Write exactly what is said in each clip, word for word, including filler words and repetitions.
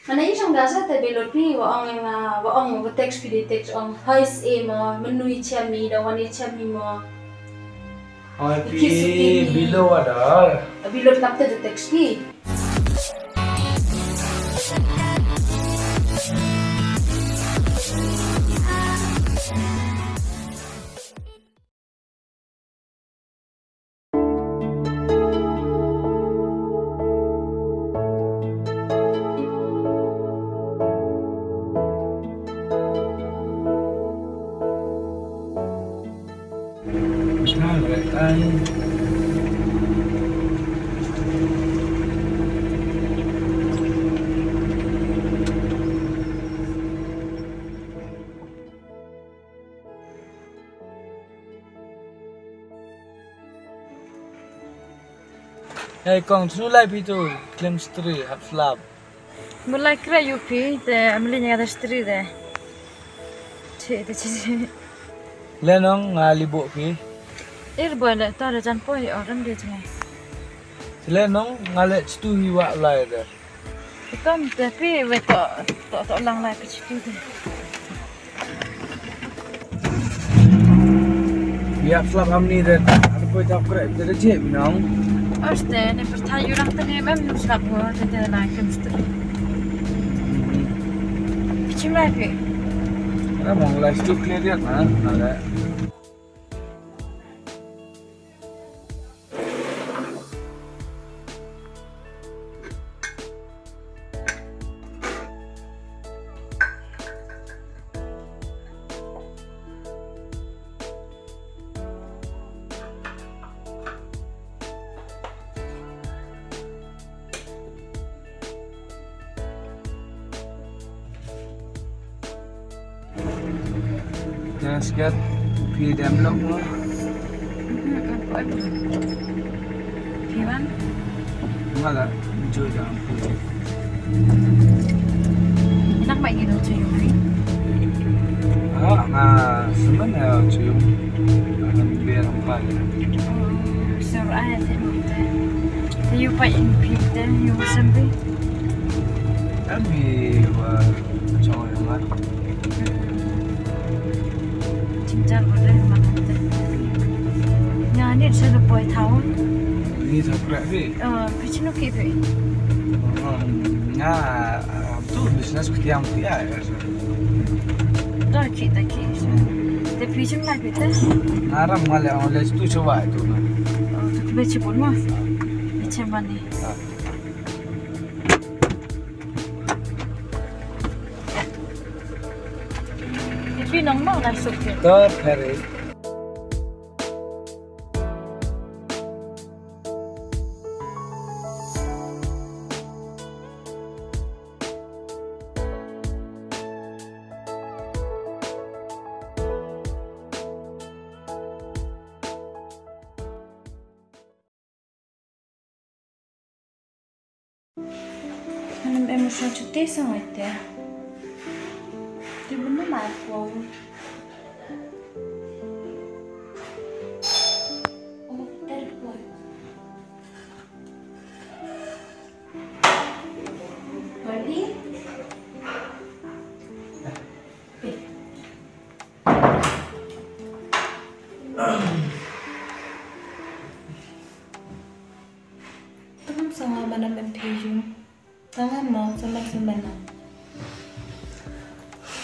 Mana i jong Gaza te bilot phi wa ong nga wa ong wa text phi di text ong hoi se mo menui chami da wani chami mo. Hoi phi bilo wa da. Bilot lap te text phi. Hei kong, chnu lai phi tu klim stri hap slap. Mulai kra yu phi te amli nya da stri de. Che de che. Le nong nga li bo phi. Ir boy le to de jan poi orang de jngai. Le nong nga le chtu hi wa lai de. Itom te phi we to to to lang lai phi chitu te. Ïa slap ham ni de. Ada poi tap kre de de je nong. Oste ne perthai yurang te ne mem slap ngo te te na kem stu. Phi chim lai phi. Ada mong lai stu clear ya na na le. Dah siap phi dem lok mo. Phi wan? Mala, joi dang phi. Nak mai ngi dong joi mai. Ah, nga semen ya joi. Akan biar empat. Oh, sur ai te mo te. Te yu pa in phi te yu sembi. Ami wa chong ma. Jingjar ba dei ma te. Nga ni sa da poi thaw. Ni sa pra bi. Eh, pichino ki bi. Nga tu business ktiam ktia ya. Da ki da ki. Te pichim na ki te. Nga ram nga le ang le tu chawa tu na. Oh, tu ki be chibun ma. Ichemani. Ipi nong nong na suk ke. Tor kare. Hanam em sa chuti sa ngai te. Ti bunu mai ko. Oh, ter ko. Bali. Tangam sanga manam em piju. Tangam mau sama semena.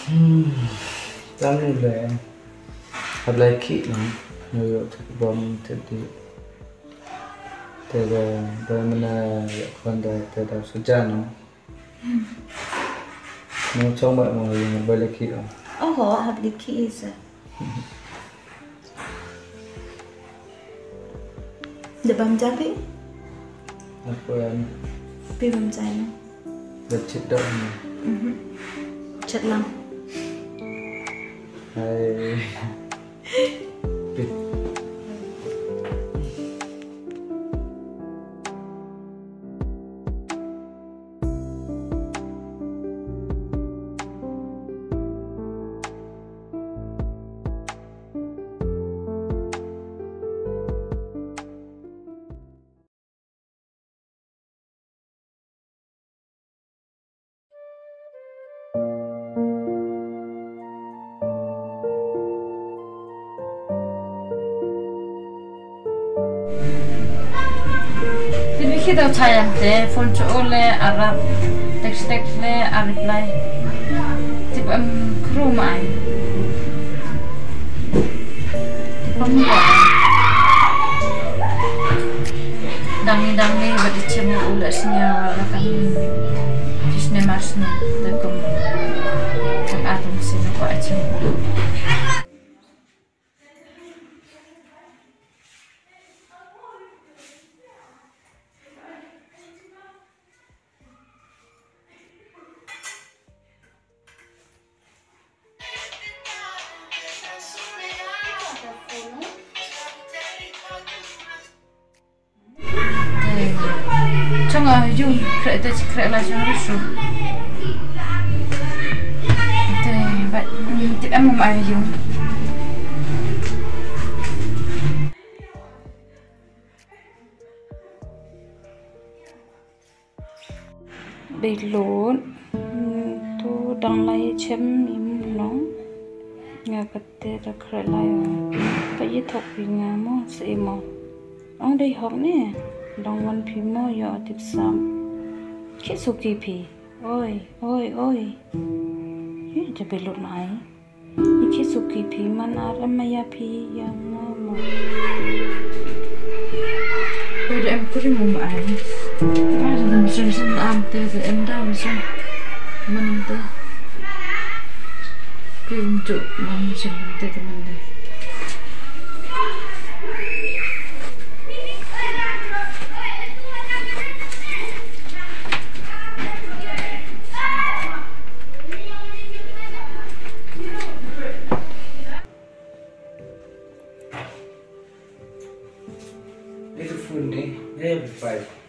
Hmm. Tangam le. Hablai ki no. Yo yo tak bom tadi. Te da da mana ya kwanda te da sujano. Mo chong ba mo yung ba le ki o. Oho, hap le ki isa. Da bam japi? Apa yang? Pi bam jai. Da chit da ni. Mhm. Chat lang. Hai. Pi. Ito chayan te phone cho le arap, text text le arap lai. Tip em kru mai. Tip em ba. Dang ni dang ni ba di chem u le snya la kan. Jisne marsne te kum. Kan atum sino ko achem. Chong a yung kre te kre la chong rusu. Te ba ti em ma yung. Dei lut. Hmm, tu dang lai chem im nong. Nga kate da kre lai. Ka ye thok pi nga mo se imo. Ong dei hok ne. Dang wan pi mo yo tip sam. Ki suki pi. Oi, oi, oi. Ye te belut mai. Iki suki pi man ar em ya pi ya mama. Oi da em kuri mu ma ai. Ai da mu sen sen am te da em da mu sen. Man da. Ki mu tu man sen te da man da. Ito phone ni, eh, five.